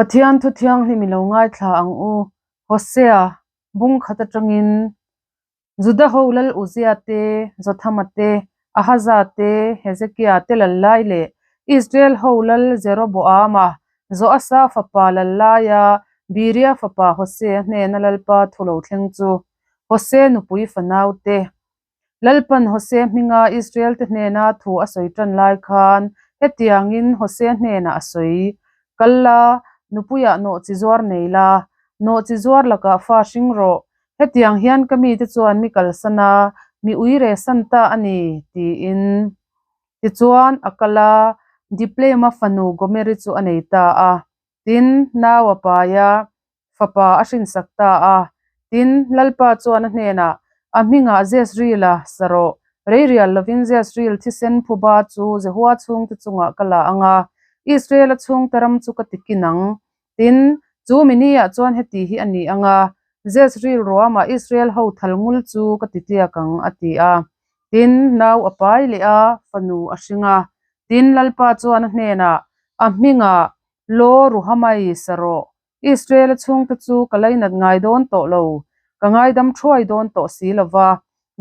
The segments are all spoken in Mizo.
Pathian thu thianghlim i lo ngaithla ang u, Hosea bung khat atangin Juda ho lal Uzia te, Jothama te, Ahaza te, Hezekia te lal lai leh Israel ho lal Jeroboama, Joasa fapa lal laia Biria fapa Hosea hnena Lalpa thu lo thleng chu Hosea nupui fanau te, Lalpan Hosea hminga Israel-te hnena thu a sawi tan lai khan hetiangin Hosea hnenah a sawi, Kal la, nupuiah nawhchi zuar nei la, nawhchi zuar lakah fa hring rawh, hetiang hian ka mite chuan mi kalsan a, mi uire san ta a ni, tiin. Tichuan, a kal a, Dipleima fanu Gomeri chu a nei ta a. Tin, nau a pai a, fapa a hrinsak ta a. Tin, Lalpa chuan a hnenah, A hmingah Jezreel-a sa rawh. Reirial lovin Jezreel thisen phuba chu Jehua chhungte chungah ka la ang a, Israel-a chhungte ram chu ka ti kin ang. Tin, chu mini-ah chuan heti hi a ni ang a, Jezreel ruamah Israel ho thal ngul chu ka ti tliak ang, a ti a. Tin, nau a pai leh a, fanu a hring a. Tin, Lalpa chuan a hnenah, A hmingah Lo Ruhamai sa rawh, Israel-a chhungte chu ka lainat ngai dawn tawh lo, ka ngaidam thuai dawn tawh si lo va.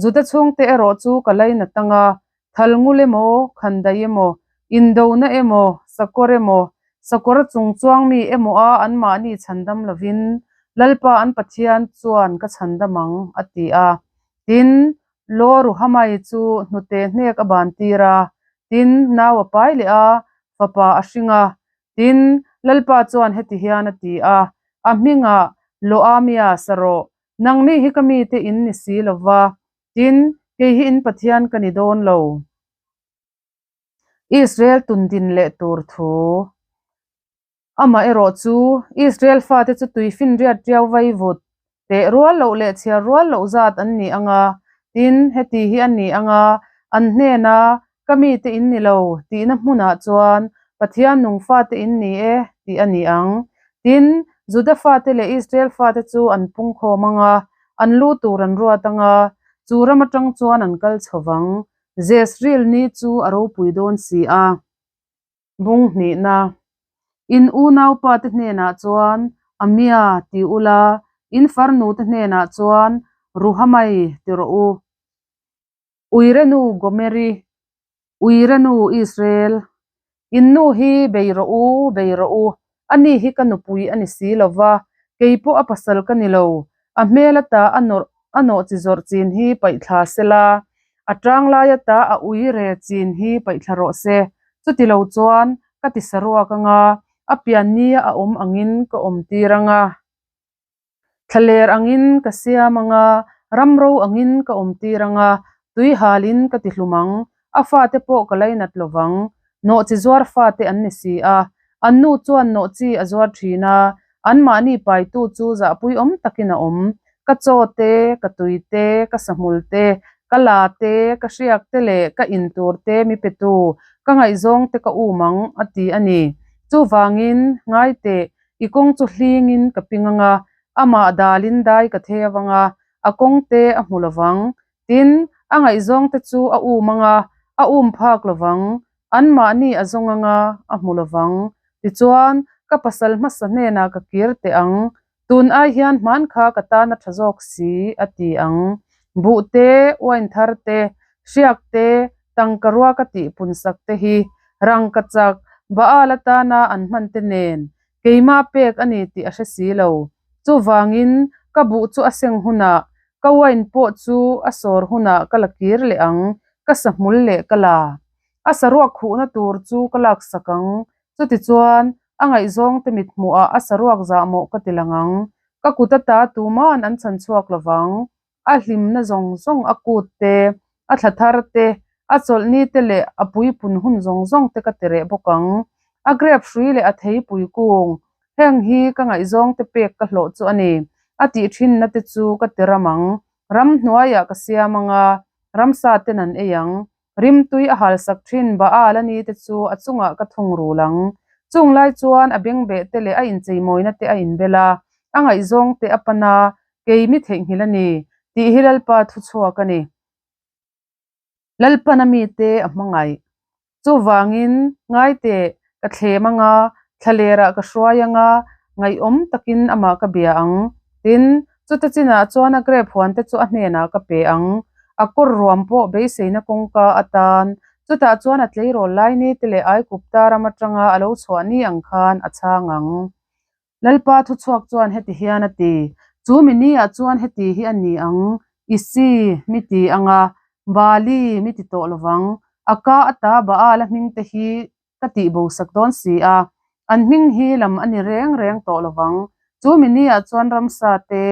Juda chhungte erawh chu ka lainat ang a, thal ngul emaw, khandaih emaw, indona emaw, sakawr emaw, sakawr chung chuang mi emaw a anmahni chhandam lovin Lalpa an Pathian chuan ka chhandam ang, a ti a. Tin, Lo Ruhamai chu hnute hnek a ban tir a, tin, nau a pai leh a, fapa a hring a. Tin, Lalpa chuan heti hian a ti a, A hmingah Loamia sa rawh, nangni hi ka mite in ni si lo va, tin, kei hi in Pathian ka ni dawn lo. Israel tundin leh tur thu. Amaherawh chu, Israel fate chu tui finriat tiau vai vut, teh rual loh leh chhiar rual loh zat an ni ang a, tin, heti hi a ni ang a, an hnena ka mite in ni lo tihna hmunah chuan Pathian nung fate in ni e tih a ni ang. Tin, Juda fate leh Israel fate chu an pungkhawm ang a, an lu tur an ruat ang a, chu ram atang chuan an kal chho vang. Jezreel ni chu a ropui dawn si a. Bung hnihna, In unaupa te hnenah chuan Amia ti ula, in farnu te hnenah chuan Ruhamai ti rawh u. Uirenu Gomeri, Uirenu Israel, in nu hi bei rawh u, bei rawh u, ani hi ka nupui a ni si lo va, kei pawh a pasal ka ni lo, a hmel ata a nawrh a nawh chi zawrh chin hi paih thla se la, a tang lai ata a ui re chin hi paih thla rawh se, chuti lo chuan ka ti saruak ang a, a pian nia a awm angin ka awm tir ang a. Thlaler angin ka siam ang a, ramro angin ka awm tir ang a, tui halin ka ti hlum ang, a fate pawh ka lainat lo vang, nawhchi zuar fate an ni si a, an nu chuan nawhchi a zuar thin a, anmahni paitu chu zahpui awm takin a awm, ka chaw te, ka tui te, ka sahmul te, ka la te, ka hriak te leh ka in tur te mi petu, ka ngaihzawng te ka um ang, a ti a ni. Chuvangin, ngaiteh, I kawng chu hlingin ka ping ang a, amah dalin dai ka thei avang a, a kawng te a hmu lovang. Tin, a ngaihzawng te chu a um ang a, a um phak lovang. Anmahni a zawng ang a, a hmu lovang. Tichuan, ka pasal hmasa hnenah ka kir teh ang. Tun ai hian hman kha ka tan a tha zawk si, a ti ang. Buh te, uain thar te, hriak te, tangka rua ka tih pun sak te hi rangkachak Baal atana an hman te nen keimah pek a ni tih a hre si lo. Chuvangin ka buh chu a seng hunah, ka wine pawh chu a sawr hunah ka la kir leh ang, ka sahmul leh ka la. A saruak khuhna tur chu ka laksak ang, chutichuan a ngaihzawngte mithmuhah a saruak zahmawh ka ti lang ang, ka kut ata tuman an chhan chhuak lovang. A hlimna zawng zawng, a kut te, a thla thar te, a chawlhni te leh a puipun hun zawng zawng te ka ti reh bawk ang. A grep hrui leh a theipui kung, heng hi ka ngaihzawng te pek ka hlawh chu a ni. A tih thinna te chu ka ti ram ang. Ramhnuaiah ka siam ang a, ramsa ten an ei ang. Rimtui a halsak thin Baal a ni te chu a chungah ka thung rul ang. Chung lai chuan a bengbeh te leh a incheimawina te a inbel a, a ngaihzawng te a pan a, kei mi theihnghilh a ni, tih hi Lalpa thu chhuak a ni. Lalpan a mite a hmangaih. Chuvangin, ngaiteh, ka thlem anga. Thlalerah ka hruai ang a, ngaihawm takin amah ka bia ang. Tin, chuta chinah chuan a grep huante chu a hnenah ka pe ang. A kawr ruam pawh beiseina kawngka atan, chutah chuan a tleirawl lai ni te leh Aigupta ram atanga a lo chhuah ni ang khan a chhang ang. Lalpa thuchhuak chuan heti hian a ti, Chu mi niah chuan heti hi a ni ang, Isi, mi ti ang a, Baali, mi ti tawh lovang, a ka ata Baal-a hmingte hi ka tih bo sak dawn si a, an hming hi lam a ni reng reng tawh lovang. Chu mi niah chuan ramsa te,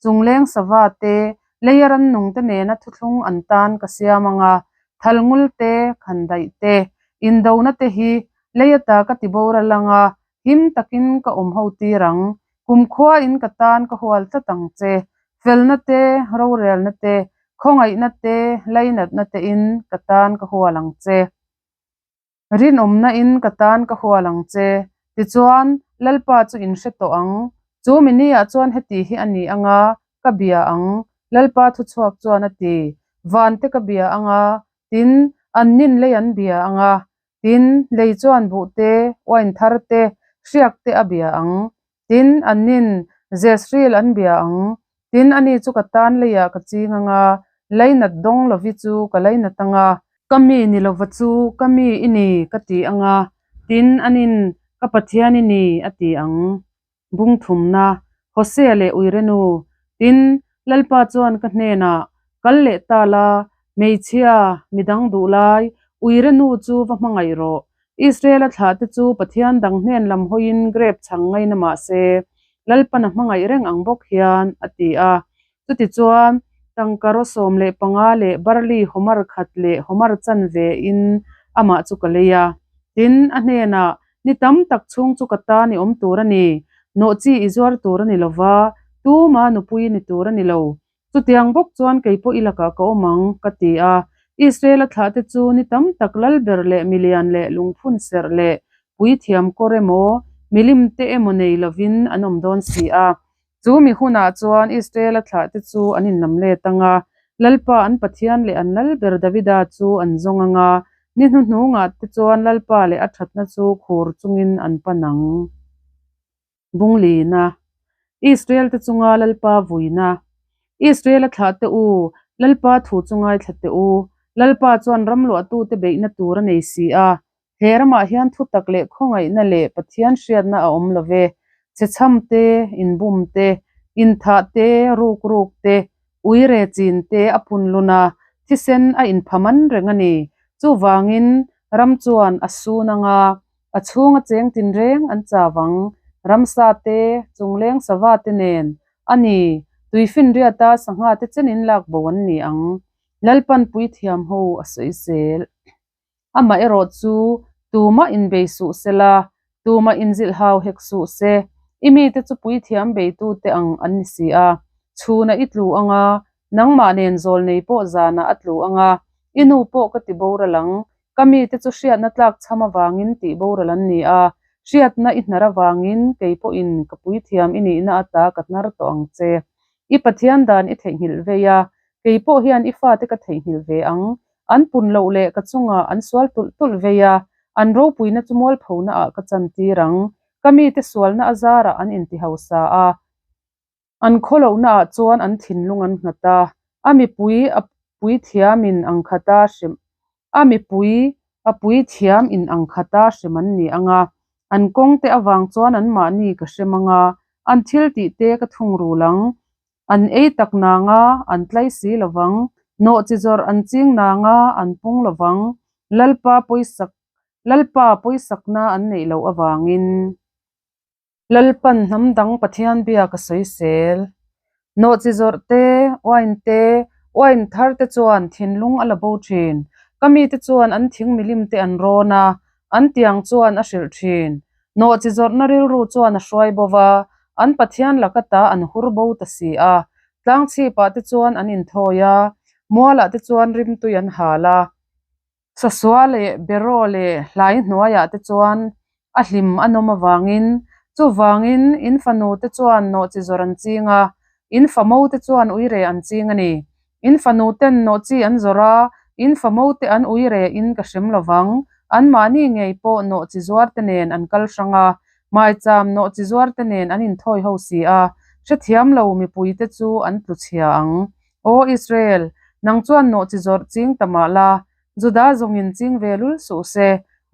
chungleng sava te, leia rannung te nena thuthlung an tan ka siam ang a, thalngul te, khandaih te, indona te hi leia ta ka ti boral ang a, him takin ka awm ho tir ang. Kumkhuain ka tan ka hual tlat ang che. Felna te, rorelna te, khawngaihna te, lainatna tein ka tan ka hual ang che. Rinawmna in ka tan ka hual ang che. Tichuan, Lalpa chu in hre tawh ang. Chu mi niah chuan heti hi a ni ang a, ka bia ang, Lalpa thuchhuak chuan a ti. Van te ka bia ang a, tin, an nin lei an bia ang a, tin, lei chuan buh te, uain thar te, hriak te a bia ang. Tin, an nin Jezreel an bia ang. Tin, ani chu ka tan leiah ka ching ang a, lainat dawng lovi chu ka lainat ang a. Ka mi ni lova chu ka mi i ni, ka ti ang a, tin, anin, Ka Pathian i ni, a ti ang. Bung thumna, Hosea leh Uirenu. Tin, Lalpa chuan ka hnenah, Kal leh ta la, hmeichhia, midang duh lai, Uirenu chu va hmangaih rawh. Israel-a thlahte chu Pathian dang hnen lam hawiin grep chhang ngaina mah se, Lalpan a hmangaih reng ang bawk hian, a ti a. Chutichuan, tangka 15 leh barli homar khat leh homar chanve in amah chu ka lei a. Tin, a hnenah, Ni tam tak chhung chu ka tan i awm tur a ni, nawhchi i zuar tur a ni lo va, tuma nupui ni tur a ni lo. Chutiang bawk chuan kei pawh i lakah ka awm ang, ka ti a. Israel-a thlahte chu ni tam tak lalber leh milian leh lungphun serh leh puithiam kawr emaw, milim te emaw nei lovin an awm dawn si a. Chu mi hunah chuan Israel-a thlahte chu an inlam let ang a, Lalpa an Pathian leh an lalber Davida chu an zawng ang a, ni hnuhnungah te chuan Lalpa leh a thatna chu khur chungin an pan ang. Bunglina, Israel te chunga Lalpa vuina. Israel-a thlah teh u, Lalpa thu chu ngaithla teh u. Lalpa chuan ramluahtute beihna tur a nei si a, he ramah hian thutak leh khawngaihna leh Pathian hriatna a awm lo ve. Chhechham te, inbum te, inthah te, ruk ruk te, uire chin te a punlun a, thisen a inphaman reng a ni. Chuvangin ram chuan a sun ang a, A chhunga cheng tinreng an chau ang, ramsa te, chungleng sava te nen a ni, tuifinriata sangha te chenin lak bo an ni ang. Lalpan puithiam ho a sawi zel. Amaherawh chu tumah inbei suh se la, tumah inzilh hau hek suh se, i mite chu puithiam beitute ang an ni si a, chhunah i tlu ang a, nangmah nen zawlnei pawh zanah a tlu ang a, i nu pawh ka ti boral ang, Ka mite chu hriatna tlak chham avangin tih boral an ni a, hriatna i hnar avangin kei pawhin ka puithiam i nihna ata ka hnar tawh ang che. I Pathian dan i theihnghilh vei a, kei pawh hian i fate ka theihnghilh ve ang. An pun loh leh ka chungah an sual tulh tulh vei a, an ropuina chu mualphona ah ka chantir ang. Ka mite sualna a zarah an intihausa a. An khawlohna ah chuan an thinlung an nghat a, a mipui a puithiam in ang khata hrem a mipui a puithiam in ang khata hrem an ni ang a, an kawng te avang chuan an mahni ka hrem ang a, an thil tih te ka thungrul ang, an ei tak nang a, an tlai si lovang, nawhchi zawrh an ching nang a, an pung lovang, Lalpa pawisak Lalpa pawisakna an neih loh avangin. Lalpan hnam dang Pathian bia ka sawisel. Nawhchi zawrh te, uain te, uain thar te chuan thinlung a la bo thin. Ka mite chuan an thing milim te an rawn a, an tiang chuan a hrilh thin. Nawhchi zawrhna rilru chuan a hruai bo va, an Pathian laka ta an hur bo ta si a. Tlangchhipah te chuan an inthawi a, mualah te chuan rimtui an hal a. Sasua leh Beraw leh hlai hnuaiah te chuan a hlim a nawm avangin, chuvangin in fanu te chuan nawhchi zawrh an ching a, in famo te chuan uire an ching a ni. In fanu ten nawhchi an zawrh a, in famo te an uire in ka hrem lovang, anmahni ngei pawh nawhchi zuar te nen an kal hrang a. Maicham nawhchizuarte nen an inthawi ho si a, hrethiam lo mipuite chu an tlu chhia ang. Aw Israel, nang chuan nawhchizawrh ching ta mah la, Juda zawngin ching ve lul suh se,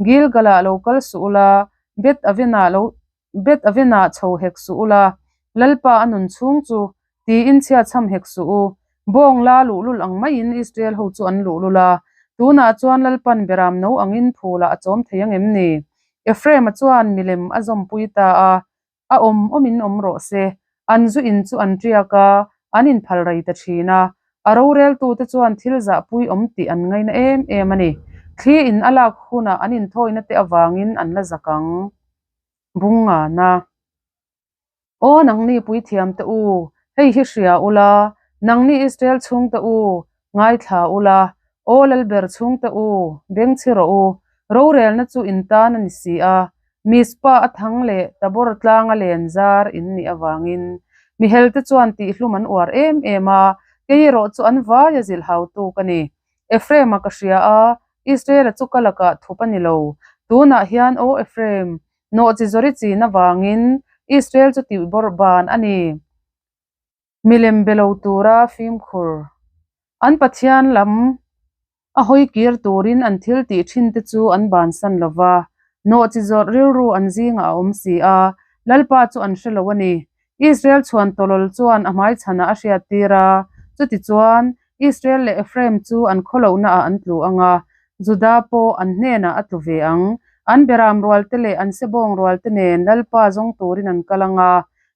Gilgal-ah lo kal suh ula, Beth-aven-ah lo Beth-aven-ah chho hek suh ula, Lalpa a nun chhung chu tiin chhiatchham hek suh u. Bawng la luhlul ang maiin Israel ho chu an luhlul a, tunah chuan Lalpan beram no angin phulah a chawm thei ang em ni? Ephraim-a chuan milem a zawmpui ta a, a awm awmin awm rawh se. An zu in chu an tiak a, an inphal rei ta thin a. A roreltute chuan thil zahpui awm tih an ngaina em em a ni. Thli in a lak hunah an inthawina te avangin an la zak ang. Bungngana. Aw nangni puithiamte u, hei hi hria ula, nangni Israel chhungte u, ngaithla ula, aw Lalber chhungte u, bengchhi rawh u, rorelna chu in tan a ni si a, Mizpa a thang leh Tabor tlanga len zar in nih avangin. Mihelte chuan tihhlum an uar em em a, kei erawh chu an vaia zilhautu ka ni. Ephraim-a ka hria a, Israel-a chu ka lakah thup a ni lo. Tunah hian aw Ephraim, Nawhchi zawri chin avangin Israel chu tih bawrh ban a ni. Milem be lo tura fimkhur. An Pathian lam a hawi kir turin an thil tih thin te chu an bansan lo va, nawhchi zawrh rilru an zingah a awm si a, Lalpa chu an hre lo a ni. Israel chhuan tawlawl chuan a hmaichhanah a hriattir a, chutichuan Israel leh Ephraim chu an khawlohnaah an tlu ang a, Juda pawh an hnenah a tlu ve ang. An beram rualte leh an sebawng rualte nen Lalpa zawng turin an kal ang a,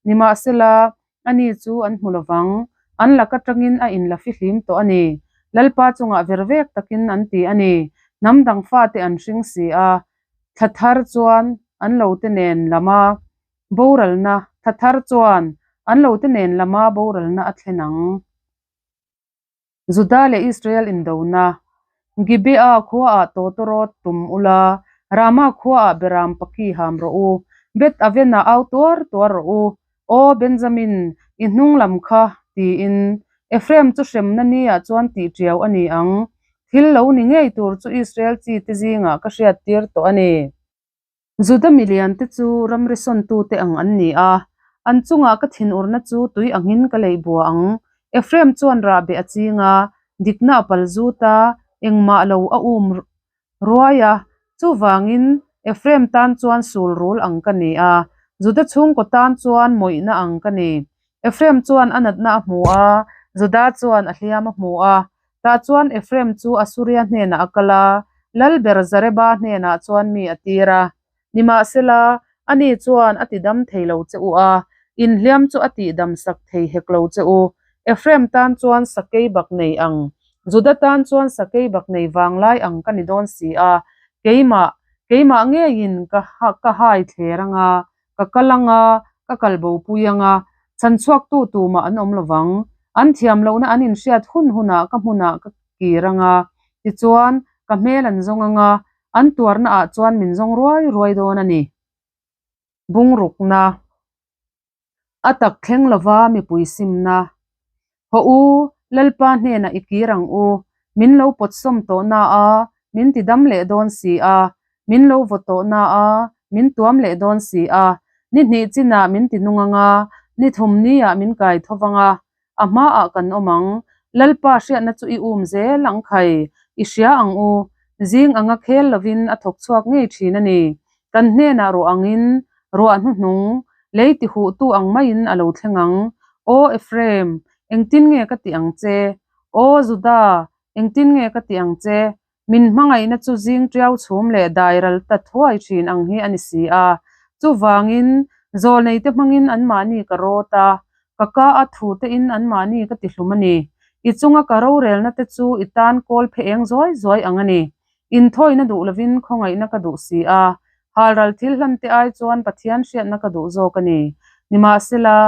nimahsela, ani chu an hmu lovang. An lak atangin a inla fihlim tawh a ni. Lalpa chungah vervek takin an ti a ni. Hnam dang fate an hring si a, thla thar chuan an lote nen lama boralna, thla thar chuan an lote nen lama boralna a thlen ang. Juda leh Israel indona, Gibeah khuaah tawtawrawt tum ula, Ramah khuaah beram paki ham rawh u, Beth Avenah au tuar tuar rawh u, Aw Benjamin, i hnung lam kha, tiin. Ephraim chu hremna niah chuan tih tiau a ni ang. Thil lo ni ngei tur chu Israel chite zingah ka hriattir tawh a ni. Juda miliante chu ramri sawntute ang an ni a, an chungah ka thinurna chu tui angin ka leih bua ang. Ephraim chuan rahbeh a ching a, dikna a pal zut a, engmah lo a um ruai a. Chuvangin Ephraim tan chuan sul rul ang ka ni a, Juda chhungkaw tan chuan mawihna ang ka ni. Ephraim chuan a natna a hmu a, Juda chuan a hliam a hmu a. Tah chuan Ephraim chu Asuria hnenah a kal a, lalber Zareba hnenah chuan mi a tir a. Nimahsela, ani chuan a tidam thei lo che u a, inhliam chu a tihdam sak thei hek lo che u. Ephraim tan chuan sakei bak nei ang, Juda tan chuan sakei bak nei vanglai ang ka ni dawn si a, keimah, keimah ngeiin ka ka hai thler anga, Ka kal ang a, ka kal bo pui ang a, chhan chhuaktu tumah an awm lo vang. An thiam lohna an inhriat hun hunah ka hmunah ka kir ang a, tichuan, ka hmel an zawng ang a, an tuarna ah chuan min zawng ruai ruai dawn a ni. Bungrukna a tak thleng lova mipui simna. Haw u, Lalpa hnenah i kir ang u, min lo pawtsawm tawh na a, min ti dam leh dawn si a, min lo vaw tawh na a, min tuam leh dawn si a, ni hnih chinah min ti nung ang a, ni thum niah min kai tho vang a, a hmaah kan awm ang. Lalpa hriatna chu i um zel ang khai, i hria ang u. Zing anga khel lovin a thawk chhuak ngei thin a ni. Kan hnenah ruah angin, ruah hnuhnung, lei ti huhtu ang maiin a lo thleng ang. Aw Ephraim, engtin nge ka tih ang che? Aw Juda, engtin nge ka tih ang che? Min hmangaihna chu zing tiau chhum leh dai ral ta thuai thin ang hi a ni si a. Chuvangin, zawlneite hmangin anmahni ka rawt a, ka ka a thu tein anmahni ka ti hlum a ni. I chunga ka rorelna te chu i tan kawl phe eng zuai zuai ang a ni. Inthawina duh lovin khawngaihna ka duh si a, halral thil hlan te ai chuan Pathian hriatna ka duh zawk a ni. Nimahsela,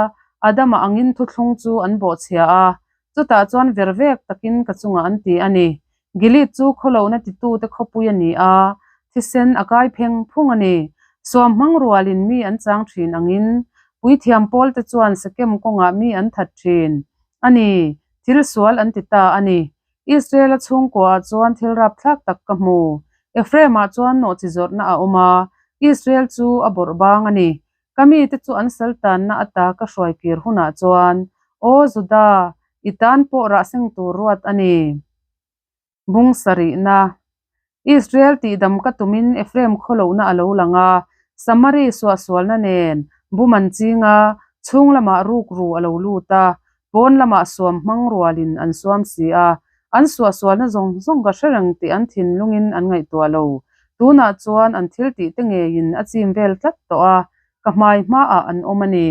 Adama angin thuthlung chu an bawhchhia a, chutah chuan vervek takin ka chungah an ti a ni. Gilead chu khawlohna titute khawpui a ni a, thisen a kai pheng phung a ni. Suam hmang rualin mi an chang thin angin, puithiam pawlte chuan Sekem kawngah mi an that thin a ni, thil sual an ti ta a ni. Israel-a chhungkuaah chuan thil rapthlak tak ka hmu. Ephraim-ah chuan nawhchi zawrhna a awm a, Israel chu a bawrh bang a ni. Ka mite chu an sal tanna ata ka hruai kir hunah chuan, Aw Juda, i tan pawh rah seng tur ruat a ni. Bung sarihna. Israel tihdam ka tumin Ephraim khawlohna a lo lang a, Samari suahsualna nen bum an ching a, chhung lamah rukru a lo lut a, pawn lamah suam hmang rualin an suam si a, an suahsualna zawng zawng ka hre reng tih an thinlungin an ngaihtuah lo. Tunah chuan an thil tih te ngeiin a chim vel tlat tawh a, ka hmai hmaah an awm a ni.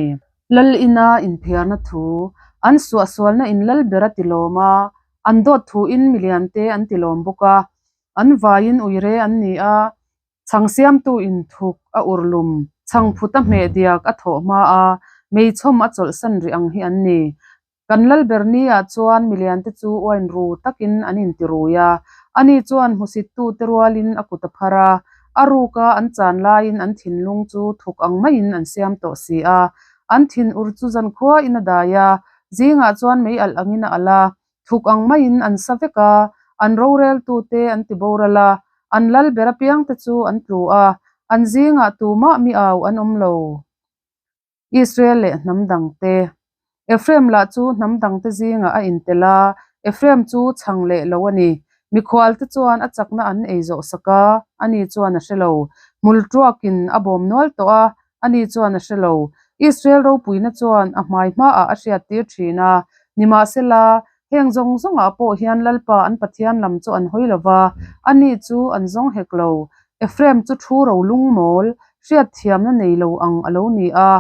Lal ina inphiarna thu, an suahsualna in lal ber a ti lawm a, An dawt thuin miliante an ti lawm bawk a, an vaiin uire an ni a, chhang siamtu in thuk a urlum, chhang phut a hmeh diak a thawh hma a, meichhawm a chawlhsan rih ang hi an ni. Kan Lalber ni ah chuan miliante chu uain ru takin an inti rui a, ani chuan hmusittute rualin a kut a phar a, a ruka an chan laiin an thinlung chu thuk ang maiin an siam tawh si a, an thin ur chu zankhuain a dai a, Zingah chuan mei alh angin a alh a, thuk ang maiin an sa vek a, an roreltute an ti boral a, an lal ber apiangte chu an tlu a, an zingah tumah mi au an awm lo. Israel leh hnam dangte. Ephraim lah chu hnam dangte zingah a intel a, Ephraim chu chhang leh lo a ni. Mikhualte chuan a chakna an ei zawh sak a, ani chuan a hre lo. Hmul tuakin a bawm nual tawh a, Ani chuan a hre lo. Israel ropuina chuan a hmai hmaah a hriattir thin a. Nimahsela, heng zawng zawngah pawh hian Lalpa an Pathian lam chu an hawi lo va, ani chu an zawng hek lo. Ephraim chu thu ro lungmawl, hriatthiamna nei lo ang a lo ni a.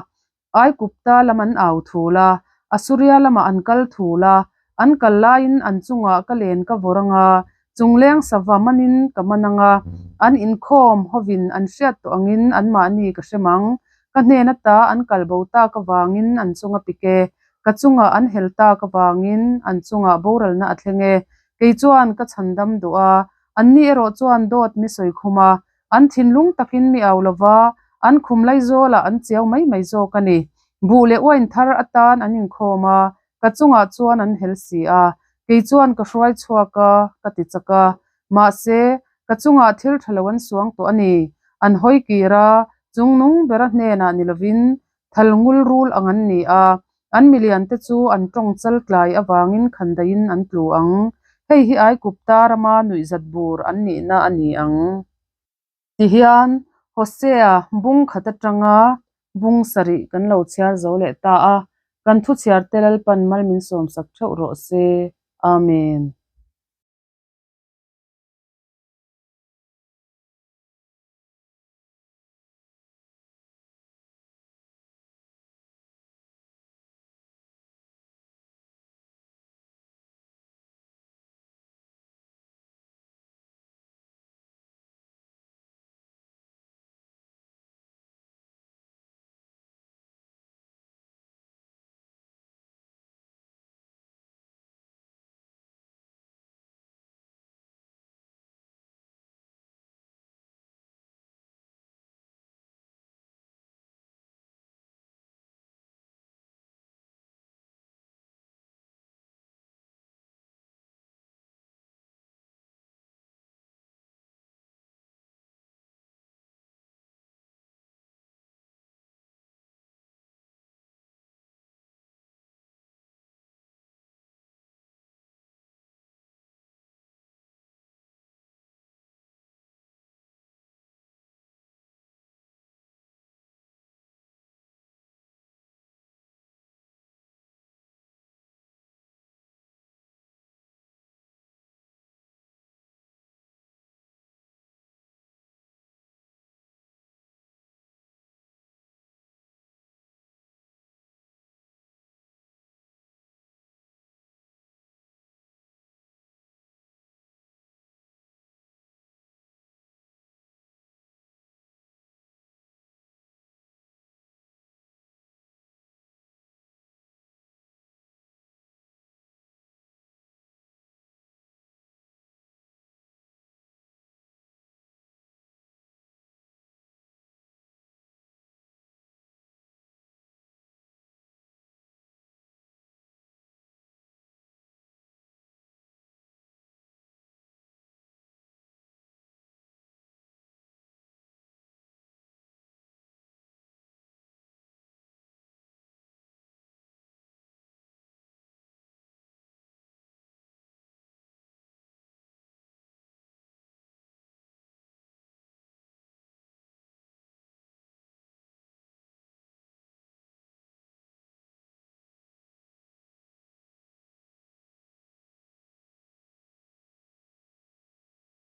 Aigupta lam an au thul a, Asuria lamah an kal thul a, an kal laiin an chungah ka len ka vawr ang a, chungleng sava manin ka man ang a, an inkhawm hovin an hriat tawh angin anmahni ka hrem ang. Ka hnen ata an kal bo tak avangin an chunga pik e, ka chungah an hel tak avangin an chungah boralna a thleng e. Kei chuan ka chhandam duh a, anni erawh chuan dawt mi sawi khum a, An thinlung takin mi au lova, an khum laizawlah an chiau mai mai zawk a ni. Buh leh uain thar atan an inkhawm a, ka chungah chuan an hel si a. Kei chuan ka hruai chhuak a, ka ti chak a. Mahse, ka chungah thil tha lo an suang tawh a ni. An hawi kir a, chungnung bera hnenah ni lovin thal ngul rul ang an ni a, an miliante chu an tawng chal tlai avangin khandaiin an tlu ang. Hei hi Aigupta rama nuihzat bur an nihna a ni ang. Tihian, Hosea bung khat atanga bung sarih kan lo chhiar zo leh ta a, kan thuchhiarte Lalpan mal min sawmsak theuh rawh se. Amen.